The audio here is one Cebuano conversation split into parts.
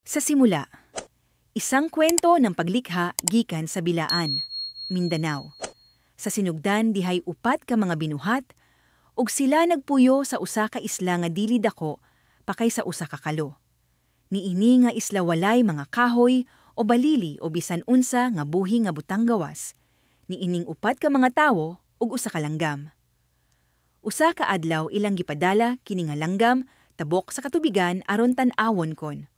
Sa simula, isang kwento ng paglikha gikan sa Bilaan, Mindanao. Sa sinugdan, dihay upat ka mga binuhat ug sila nagpuyo sa usa ka isla nga dili dako pa kaysa usa ka kalo. Niini nga isla walay mga kahoy o balili o bisan unsa nga buhi nga butang gawas niining upat ka mga tawo ug usa ka langgam. Usa ka adlaw, ilang gipadala kini nga langgam tabok sa katubigan aron tan-awon kon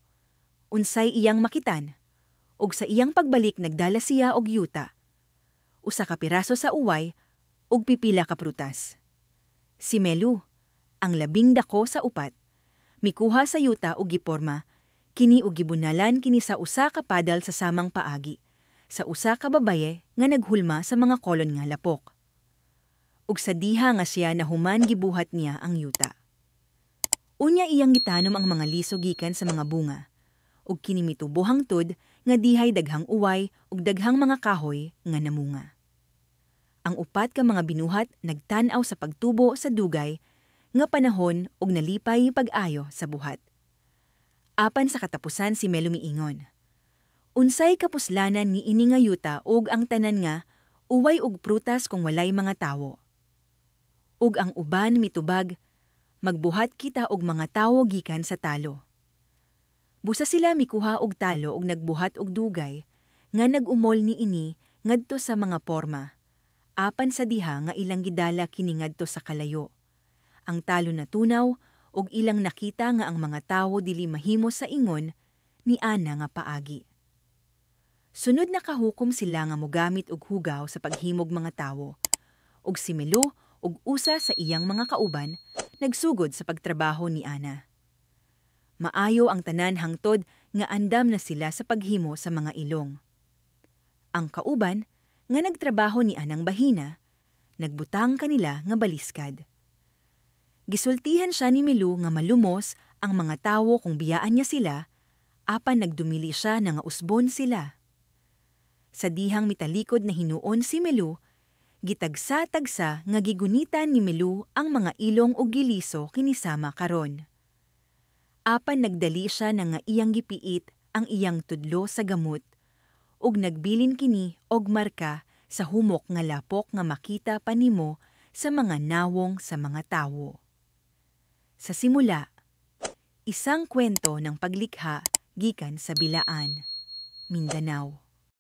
unsay iyang makitan. Ug sa iyang pagbalik, nagdala siya og yuta, usa ka piraso sa uway ug pipila ka prutas. Si Melu, ang labing dako sa upat, mikuha sa yuta ug giporma kini ug gibunalan kini sa usa ka paddle sa samang paagi sa usa ka babaye nga naghulma sa mga kolon nga lapok. Ug sa diha nga siya nahuman gibuhat niya ang yuta. Unya iyang gitanom ang mga liso gikan sa mga bunga ug kini mitubo hangtod nga dihay daghang uway ug daghang mga kahoy nga namunga. Ang upat ka mga binuhat nagtan-aw sa pagtubo sa dugay nga panahon ug nalipay pag-ayo sa buhat. Apan sa katapusan, si Melo miingon, "Unsay kapuslanan ni ini nga yuta ug ang tanan nga uway ug prutas kung walay mga tawo?" Ug ang uban mitubag, "Magbuhat kita og mga tawo gikan sa talo." Busa sila mikuha og talo ug nagbuhat og dugay nga nag-umol ni ini ngadto sa mga porma. Apan sa diha nga ilang gidala kini ngadto sa kalayo, ang talo natunaw ug ilang nakita nga ang mga tawo dili mahimo sa ingon ni ana nga paagi. Sunod, nakahukom sila nga mogamit og hugaw sa paghimog mga tawo. Ug si Melo ug usa sa iyang mga kauban nagsugod sa pagtrabaho ni ana. Maayo ang tanan hangtod nga andam na sila sa paghimo sa mga ilong. Ang kauban nga nagtrabaho ni anang bahina, nagbutang kanila nga baliskad. Gisultihan siya ni Melu nga malumos ang mga tawo kung biyaan niya sila, apan nagdumili siya na nga usbon sila. Sa dihang mitalikod na hinuon si Melu, gitagsa-tagsa nga gigunitan ni Melu ang mga ilong ug giliso kini sama karon. Apan nagdali siya na nga iyang gipiit ang iyang tudlo sa gamot ug nagbilin kini og marka sa humok nga lapok nga makita pa nimo sa mga nawong sa mga tawo. Sa simula, isang kwento ng paglikha gikan sa Bilaan, Mindanao.